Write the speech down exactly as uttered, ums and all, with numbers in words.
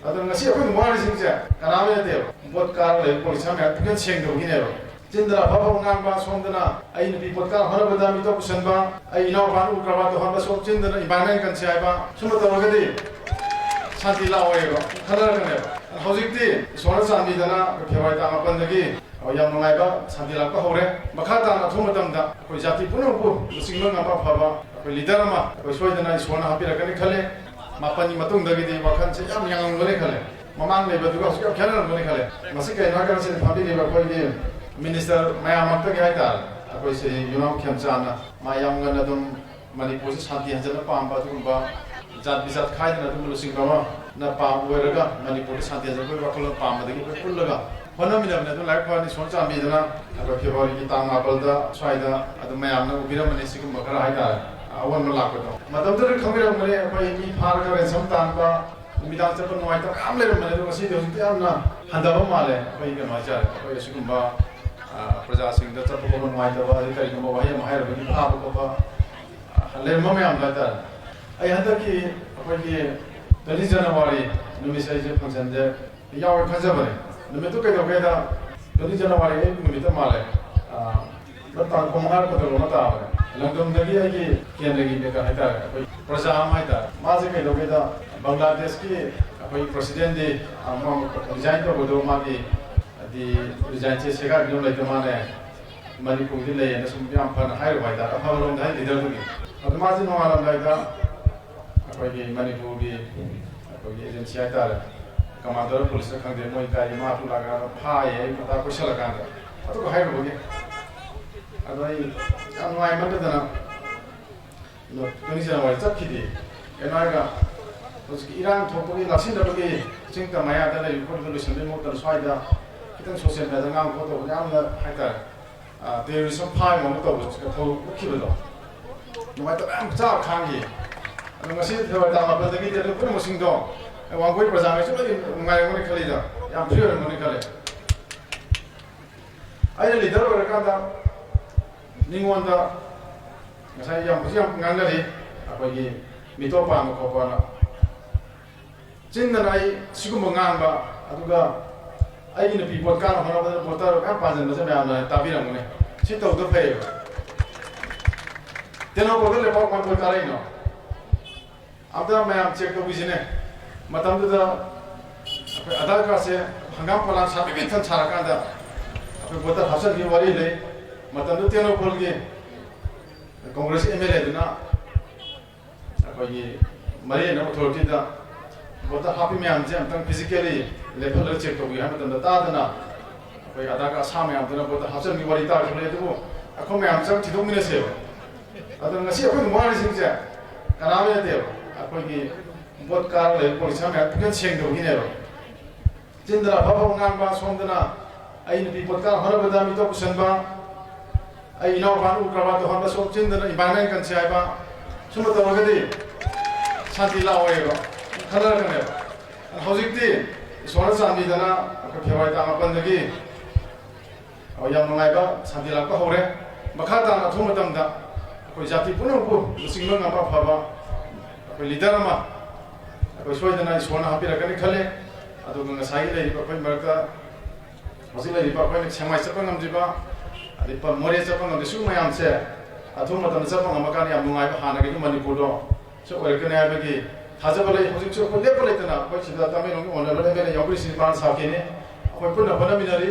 ꯑꯗꯨꯅ ꯉꯁꯤ ꯑꯩꯈꯣꯏꯅ ꯋꯥꯔꯤꯁꯤꯡꯁꯦ ꯀꯅꯥꯝ ꯅꯠꯇꯦꯕ, ꯚꯣꯠ ꯀꯥꯔ ꯂꯩꯕ ꯄꯣꯂꯤꯁꯤꯌꯥꯟ ꯃꯌꯥꯝ ꯄꯨꯛꯆꯦꯜ ꯁꯦꯡꯗꯕꯒꯤꯅꯦꯕ꯫ ꯆꯤꯟꯗꯅ ꯑꯐ ꯑꯐꯕ ꯉꯥꯡꯕ, ꯁꯣꯝꯗꯅ ꯑꯩ ꯅꯨꯄꯤ ꯚꯣꯠ ꯀꯥꯔ ꯍꯣꯠꯅꯕꯗ ꯃꯤꯇꯣꯞ ꯄꯨꯁꯟꯕ, ꯑꯩ ꯏꯅꯥꯎꯄꯥꯅ ꯎ ꯀꯔꯕꯥꯔ ꯇꯧꯍꯟꯕ, ꯁꯣꯝ ꯆꯤꯟꯗꯅ ꯏꯟꯚꯥꯏꯔꯟꯃꯦꯟ ꯀꯟꯁꯤ ꯍꯥꯏꯕ, ꯁꯨꯝꯕ ꯇꯧꯔꯒꯗꯤ ꯁꯥꯟꯇꯤ ꯂꯥꯛꯑꯣꯏꯕ, ꯈꯟꯅꯔꯛꯀꯅꯦꯕ꯫ ꯍꯧꯖꯤꯛꯇꯤ ꯏꯁꯣꯔꯅ ꯆꯥꯟꯕꯤꯗꯅ ꯐꯦꯕ꯭ꯔꯨꯋꯥꯔꯤ ꯇꯥꯡ ꯃꯥꯄꯟꯗꯒꯤ ꯌꯥꯝ ꯅꯨꯡꯉꯥꯏꯕ ꯁꯥꯟꯇꯤ ꯂꯥꯛꯄ ꯍꯧꯔꯦ꯫ ꯃꯈꯥ ꯇꯥꯅ ꯑꯊꯨꯕ ꯃꯇꯝꯗ ꯑꯩꯈꯣꯏ ꯖꯥꯇꯤ ꯄꯨꯝꯅꯃꯛꯄꯨ ꯂꯨꯆꯤꯡꯕ ꯉꯝꯕ ꯑꯐꯕ ꯑꯩꯈꯣꯏ ꯂꯤꯗꯔ ꯑꯃ ꯑꯩꯈꯣꯏ ꯁꯣꯏꯗꯅ ꯏꯁꯣꯔꯅ ꯍꯥꯞꯄꯤꯔꯛꯀꯅꯤ ꯈꯜꯂꯦ꯫ ꯃꯥꯄꯟꯒꯤ ꯃꯇꯨꯡꯗꯒꯤꯗꯤ ꯋꯥꯈꯜꯁꯦ ꯌꯥꯝ ꯌꯥꯡꯉꯝꯒꯅꯤ ꯈꯜꯂꯦ꯫ ꯃꯃꯥꯡ ꯂꯩꯕꯗꯨꯒ ꯍꯧꯖꯤꯛ ꯌꯥꯝ ꯈꯦꯠꯅꯔꯝꯒꯅꯤ ꯈꯜꯂꯦ꯫ ꯃꯁꯤ ꯀꯩꯅꯣ ꯍꯥꯏꯔꯀꯥꯟꯗ ꯁꯤꯗ ꯐꯝꯕꯤꯔꯤꯕ ꯑꯩꯈꯣꯏꯒꯤ ꯃꯤꯅꯤꯁꯇꯔ ꯃꯌꯥꯝꯃꯛꯇꯒꯤ ꯍꯥꯏꯇꯥꯔꯦ, ꯑꯩꯈꯣꯏ ꯁꯤ ꯌꯨꯅꯥꯝ ꯈꯦꯝꯆꯥꯟꯅ ꯃꯥ ꯌꯥꯝ ꯉꯟꯅ ꯑꯗꯨꯝ ꯃꯅꯤꯄꯨꯔꯁꯤ ꯁꯥꯟꯇꯤ ꯍꯟꯖꯟꯅ ꯄꯥꯝꯕ ꯑꯗꯨꯒꯨꯝꯕ ꯖꯥꯠ ꯕꯤꯖꯥꯠ ꯈꯥꯏꯗꯅ ꯑꯗꯨꯒꯨꯝꯕ ꯂꯨꯆꯤꯡꯕ ꯑꯃꯅ ꯄꯥꯝꯕ ꯑꯣꯏꯔꯒ ꯃꯅꯤꯄꯨꯔꯗ ꯁꯥꯟꯇꯤ ꯍꯟꯖꯟꯕꯒꯤ ꯋꯥꯈꯜꯂꯣꯟ ꯄꯥꯝꯕꯗꯒꯤ ꯑꯩꯈꯣꯏ ꯄꯨꯜꯂꯒ ꯍꯣꯠꯅꯃꯤꯟꯅꯕꯅꯦ꯫ ꯑꯗꯨ ꯂꯥꯏꯕꯛ ꯐꯔꯅꯤ, ꯏꯁꯣꯔ ꯆꯥꯟꯕꯤꯗꯅ ꯑꯩꯈꯣꯏ ꯐꯦꯕ꯭ꯔꯨꯋꯥꯔꯤꯒꯤ ꯇꯥꯡ ꯃꯥꯄꯜꯗ ꯁ꯭ꯋꯥꯏꯗ ꯑꯗꯨꯝ ꯃꯌꯥꯝꯅ ꯎꯕꯤꯔꯝꯃꯅꯤ ꯁꯤꯒꯨꯝꯕ ꯈꯔ ꯍꯥꯏꯇꯥꯔꯦ, ꯑꯑꯣꯟꯕ ꯂꯥꯛꯄꯗꯣ꯫ ꯃꯇꯝꯗꯨꯗ ꯈꯪꯕꯤꯔꯝꯒꯅꯤ ꯑꯩꯈꯣꯏ ꯃꯤ ꯐꯥꯔꯒ ꯔꯦꯟꯁꯝ ꯇꯥꯟꯕ, ꯅꯨꯃꯤꯗꯥꯡ ꯆꯠꯄ ꯅꯨꯡꯉꯥꯏꯇꯕ ꯃꯌꯥꯝ ꯂꯩꯔꯝꯕꯅꯦ, ꯑꯗꯣ ꯉꯁꯤꯗꯤ ꯍꯧꯖꯤꯛꯇꯤ ꯌꯥꯝꯅ ꯍꯟꯊꯕ ꯃꯥꯜꯂꯦ꯫ ꯑꯩꯈꯣꯏ ꯀꯩꯅꯣ ꯍꯥꯏꯇꯥꯔꯦ, ꯑꯩꯈꯣꯏ ꯑꯁꯤꯒꯨꯝꯕ, ꯑ, ꯄ꯭ꯔꯖꯥꯁꯤꯡꯗ ꯆꯠꯄ ꯈꯣꯠꯄ ꯅꯨꯡꯉꯥꯏꯇꯕ, ꯑꯗꯩ ꯀꯔꯤꯒꯨꯝꯕ ꯋꯥꯍꯩ ꯑꯃ ꯍꯥꯏꯔꯕꯗꯤ ꯐꯥꯕ ꯈꯣꯠꯄ, ꯑ, ꯂꯩꯔꯝꯕ ꯃꯌꯥꯝꯗꯣ ꯍꯥꯏꯇꯥꯔꯦ꯫ ꯑꯩ ꯍꯟꯗꯛꯀꯤ ꯑꯩꯈꯣꯏꯒꯤ twenty January ꯅꯨꯃꯤꯠꯁꯦ ꯑꯩꯁꯦ functionꯁꯦ ꯌꯥꯎꯔꯦ ꯈꯟꯖꯕꯅꯦ꯫ ꯅꯨꯃꯤꯠꯇꯨ ꯀꯩꯗꯧꯒꯦꯗ, twenty January ꯑꯌꯨꯛ ꯅꯨꯃꯤꯠꯇ ꯃꯥꯜꯂꯦ꯫ ꯑ, ꯇꯥꯡ ꯀꯨꯟꯃꯉꯥ ꯀꯨꯟꯇꯔꯨꯛ ꯑꯃ ꯇꯥꯕꯅꯦ꯫ ꯂꯟꯗꯟꯗꯒꯤ ꯑꯩꯒꯤ ꯀꯦꯟꯗ꯭ꯔꯒꯤ ꯃꯤꯀ ꯍꯥꯏꯇꯥꯔꯦ, ꯑꯩꯈꯣꯏ ꯄ꯭ꯔꯖꯥ ꯑꯃ ꯍꯥꯏꯇꯥꯔꯦ, ꯃꯥꯁꯦ ꯀꯩꯗꯧꯒꯦꯗ, ꯕꯪꯒ꯭ꯂꯥꯗꯦꯁꯀꯤ ꯑꯩꯈꯣꯏ presidentꯗꯤ, ꯑ, ꯃꯥ resign ꯇꯧꯕꯗꯣ ꯃꯥꯒꯤ ꯍꯥꯏꯗꯤ resignꯁꯦ ꯁꯦꯒꯥꯏꯕꯤꯅꯕ ꯂꯩꯇ ꯃꯥꯅꯦ, ꯃꯅꯤꯄꯨꯔꯗꯤ ꯂꯩꯌꯦꯅ ꯁꯨꯝ ꯌꯥꯝ ꯐꯅ ꯍꯥꯏꯔꯨꯕ ꯍꯥꯏꯇꯥꯔꯦ, ꯑꯐꯕꯔꯣꯝꯗ ꯍꯥꯏ leaderꯗꯨꯒꯤ꯫ ꯑꯗꯨ ꯃꯥꯁꯦ ꯅꯣꯡꯉꯥꯜꯂꯝꯗꯥꯏꯗ ꯑꯩꯈꯣꯏꯒꯤ ꯃꯅꯤꯄꯨꯔꯒꯤ ꯑꯩꯈꯣꯏꯒꯤ agency ꯍꯥꯏꯇꯥꯔꯦ, commander of policeꯅ ꯈꯪꯗꯦ, ꯃꯣꯏ ꯒꯥꯔꯤ ꯃꯥ ꯄꯨꯂꯥꯛꯀꯥꯟꯗ ꯐꯥꯏꯌꯦ, ꯑꯩ ꯃꯇꯥ ꯀꯣꯏꯁꯜꯂꯀꯥꯟꯗ ꯑꯗꯨꯒ ꯍꯥꯏꯔꯨꯕꯒꯤ꯫ ꯑꯗꯣ ꯑꯩ ꯌꯥꯝ ꯅꯨꯡꯉꯥꯏꯃꯟꯗꯗꯅ twenty January ꯆꯠꯈꯤꯗꯦ꯫ ꯀꯩꯅꯣ ꯍꯥꯏꯔꯒ ꯍꯧꯖꯤꯛꯀꯤ ꯏꯔꯥꯡ ꯊꯣꯛꯄꯒꯤ ꯂꯥꯛꯁꯤꯟꯅꯕꯒꯤ ꯆꯤꯡ ꯇꯝ ꯃꯌꯥꯗ ꯂꯩꯕ ꯈꯣꯠꯂꯤꯕ ꯂꯣꯏꯁꯤꯟꯕꯒꯤ ꯃꯍꯨꯠꯇ ꯁ꯭ꯋꯥꯏꯗ ꯈꯤꯇꯪ social mediaꯗ ꯉꯥꯡꯕ ꯈꯣꯠꯇꯧꯕ ꯌꯥꯝꯅ ꯍꯥꯏꯇꯥꯔꯦ, ꯑ, terrorist ꯑꯃ ꯐꯥꯕꯒꯤ ꯃꯑꯣꯡ ꯇꯧꯕ ꯊꯧꯗꯣꯛ ꯎꯠꯈꯤꯕꯗꯣ ꯅꯨꯡꯉꯥꯏꯇꯕ ꯌꯥꯝ ꯆꯥꯕ ꯈꯥꯡꯈꯤ꯫ ꯑꯗꯣ ꯉꯁꯤ ꯐꯦꯕ꯭ꯔꯨꯋꯥꯔꯤ ꯇꯥꯡ ꯃꯥꯄꯜꯗꯒꯤꯗꯤ ꯑꯗꯨ ꯄꯨꯝꯅꯃꯛꯁꯤꯡꯗꯣ ꯋꯥꯡꯒꯣꯏ ꯄ꯭ꯔꯖꯥꯈꯩꯁꯨ ꯂꯣꯏ ꯅꯨꯡꯉꯥꯏꯔꯝꯒꯅꯤ ꯈꯜꯂꯤꯗ, ꯌꯥꯝ free ꯑꯣꯏꯔꯝꯒꯅꯤ ꯈꯜꯂꯤ꯫ ꯑꯩꯅ leader ꯑꯣꯏꯔꯀꯥꯟꯗ ꯃꯤꯉꯣꯟꯗ ꯉꯁꯥꯏ ꯌꯥꯝ ꯍꯧꯖꯤꯛ ꯌꯥꯝ ꯉꯥꯡꯅꯔꯤ, ꯑꯩꯈꯣꯏꯒꯤ ꯃꯤꯇꯣꯞ ꯄꯥꯟꯕ ꯈꯣꯠꯄꯅ꯫ ꯆꯤꯟꯗꯅ ꯑꯩ ꯁꯤꯒꯨꯝꯕ ꯉꯥꯡꯕ, ꯑꯗꯨꯒ ꯑꯩꯒꯤ ꯅꯨꯄꯤ ꯚꯣꯠ ꯀꯥꯅ ꯍꯣꯠꯅꯕꯗ ꯚꯣꯇꯔ ꯃꯌꯥꯝ ꯄꯥꯟꯁꯤꯟꯕꯁꯦ ꯃꯌꯥꯝꯅ ꯇꯥꯕꯤꯔꯝꯒꯅꯤ꯫ ꯁꯤ ꯇꯧꯗ ꯐꯩꯌꯦꯕ꯫ ꯇꯦꯡꯅꯧꯄꯜꯗ ꯂꯩꯕꯥꯛ ꯀꯃꯥꯏꯅ ꯚꯣꯠ ꯀꯥꯔꯛꯏꯅꯣ? ꯑꯝꯇ ꯃꯌꯥꯝ ꯆꯦꯛ ꯇꯧꯕꯤꯁꯤꯅꯦ꯫ ꯃꯇꯝꯗꯨꯗ ꯑꯩꯈꯣꯏ ꯑꯙꯥꯔ ꯀꯥꯔꯗꯁꯦ ꯍꯪꯒꯥꯝ ꯄꯂꯥꯟ ꯁꯥꯕꯤ ꯄꯤꯛ ꯊꯟ ꯁꯥꯔꯀꯥꯟꯗ ꯑꯩꯈꯣꯏ ꯚꯣꯇꯔ ꯍꯥꯞꯆꯤꯟꯕꯒꯤ ꯋꯥꯔꯤ ꯂꯩ꯫ ꯃꯇꯝꯗꯨ ꯇꯦꯡꯅꯧꯄꯜꯒꯤ ꯀꯣꯡꯒ꯭ꯔꯦꯁ ꯑꯦꯝ ꯑꯦꯜ ꯑꯦꯗꯨꯅ ꯑꯩꯈꯣꯏꯒꯤ ꯃꯔꯤ ꯂꯩꯅꯕ ꯑꯣꯊꯣꯔꯤꯇꯤꯗ ꯚꯣꯇꯔ ꯍꯥꯞꯄꯤ ꯃꯌꯥꯝꯁꯦ ꯑꯝꯇꯪ ꯐꯤꯖꯤꯀꯦꯜꯂꯤ ꯂꯦꯞꯍꯜꯂꯒ ꯆꯦꯛ ꯇꯧꯕꯤꯌꯨ ꯍꯥꯏꯕ ꯃꯇꯝꯗ ꯇꯥꯗꯅ ꯑꯩꯈꯣꯏ ꯑꯙꯥꯔ ꯀꯥꯔꯗ ꯑꯁꯥ ꯃꯌꯥꯝꯗꯨꯅ ꯚꯣꯇꯔ ꯍꯥꯞꯆꯤꯟꯕꯒꯤ ꯋꯥꯔꯤ ꯇꯥꯈꯤꯕ ꯂꯩ꯫ ꯑꯗꯨꯕꯨ ꯑꯩꯈꯣꯏ ꯃꯌꯥꯝ ꯆꯪ ꯊꯤꯗꯣꯛꯃꯤꯟꯅꯁꯦꯕ꯫ ꯑꯗꯨꯅ ꯉꯁꯤ ꯑꯩꯈꯣꯏꯅ ꯋꯥꯔꯤꯁꯤꯡꯁꯦ ꯀꯅꯥꯝ ꯅꯠꯇꯦꯕ, ꯑꯩꯈꯣꯏꯒꯤ ꯚꯣꯠ ꯀꯥꯔ ꯂꯩꯕ ꯄꯣꯂꯤꯁꯥ ꯃꯌꯥꯝ ꯄꯨꯛꯆꯦꯜ ꯁꯦꯡꯗꯕꯒꯤꯅꯦꯕ꯫ ꯆꯤꯟꯗꯅ ꯑꯐ ꯑꯐꯕ ꯉꯥꯡꯕ, ꯁꯣꯝꯗꯅ ꯑꯩ ꯅꯨꯄꯤ ꯚꯣꯠ ꯀꯥꯔ ꯍꯣꯠꯅꯕꯗ ꯃꯤꯇꯣꯞ ꯄꯨꯁꯟꯕ, ꯑꯩ ꯏꯅꯥꯎꯄꯥꯅ ꯎ ꯀꯔꯕꯥꯔ ꯇꯧꯍꯟꯕ, ꯁꯣꯝ ꯆꯤꯟꯗꯅ ꯏꯟꯚꯥꯏꯔꯟꯃꯦꯟ ꯀꯟꯁꯤ ꯍꯥꯏꯕ, ꯁꯨꯝꯕ ꯇꯧꯔꯒꯗꯤ ꯁꯥꯟꯇꯤ ꯂꯥꯛꯑꯣꯏꯕ, ꯈꯟꯅꯔꯛꯀꯅꯦꯕ꯫ ꯍꯧꯖꯤꯛꯇꯤ ꯏꯁꯣꯔꯅ ꯆꯥꯟꯕꯤꯗꯅ ꯑꯩꯈꯣꯏ ꯐꯦꯕ꯭ꯔꯨꯋꯥꯔꯤ ꯇꯥꯡ ꯃꯥꯄꯟꯗꯒꯤ ꯑꯩꯈꯣꯏ ꯌꯥꯝ ꯅꯨꯡꯉꯥꯏꯕ ꯁꯥꯟꯇꯤ ꯂꯥꯛꯄ ꯍꯧꯔꯦ꯫ ꯃꯈꯥ ꯇꯥꯅ ꯑꯊꯨꯕ ꯃꯇꯝꯗ ꯑꯩꯈꯣꯏ ꯖꯥꯇꯤ ꯄꯨꯝꯅꯃꯛꯄꯨ ꯂꯨꯆꯤꯡꯕ ꯉꯝꯕ ꯑꯐꯕ ꯑꯩꯈꯣꯏ ꯂꯤꯗꯔ ꯑꯃ ꯑꯩꯈꯣꯏ ꯁꯣꯏꯗꯅ ꯏꯁꯣꯔꯅ ꯍꯥꯞꯄꯤꯔꯛꯀꯅꯤ ꯈꯜꯂꯦ꯫ ꯑꯗꯨꯒ ꯉꯁꯥꯏꯒꯤ ꯂꯩꯔꯤꯕ ꯑꯩꯈꯣꯏ ꯃꯔꯛꯇ ꯍꯧꯖꯤꯛ ꯂꯩꯔꯤꯕ ꯑꯩꯈꯣꯏꯅ ꯁꯦꯛꯃꯥꯏ ꯆꯠꯄ ꯉꯝꯗ꯭ꯔꯤꯕ, ꯑꯗꯩ ꯄ-, ꯃꯣꯔꯦ ꯆꯠꯄ ꯉꯝꯗ꯭ꯔꯤꯕ, ꯁꯤꯒꯨꯝꯕ ꯃꯌꯥꯝꯁꯦ ꯑꯊꯨꯕ ꯃꯇꯝꯗ ꯆꯠꯄ ꯉꯝꯃꯀꯥꯟꯗ ꯌꯥꯝ ꯅꯨꯡꯉꯥꯏꯕ, ꯍꯥꯟꯅꯒꯤ ꯃꯅꯤꯄꯨꯔꯗꯣ ꯁꯤ ꯑꯣꯏꯔꯛꯀꯅꯤ ꯍꯥꯏꯕꯒꯤ ꯊꯥꯖꯕ ꯂꯩ꯫ ꯍꯧꯖꯤꯛꯁꯨ ꯑꯩꯈꯣꯏ ꯂꯦꯞꯄ ꯂꯩꯇꯅ ꯑꯩꯈꯣꯏ ꯁꯤꯗ ꯇꯃꯦꯡꯂꯣꯡꯒꯤ ꯑꯣꯅꯔꯦꯕꯜ ꯑꯦꯝ ꯑꯦꯜ ꯑꯦ ꯌꯥꯎꯕꯤꯔꯤꯁꯤ ꯃꯥꯅ ꯁꯥꯈꯤꯅꯤ꯫ ꯑꯩꯈꯣꯏ ꯄꯨꯟꯅ ꯍꯣꯠꯅꯃꯤꯟꯅꯔꯤ꯫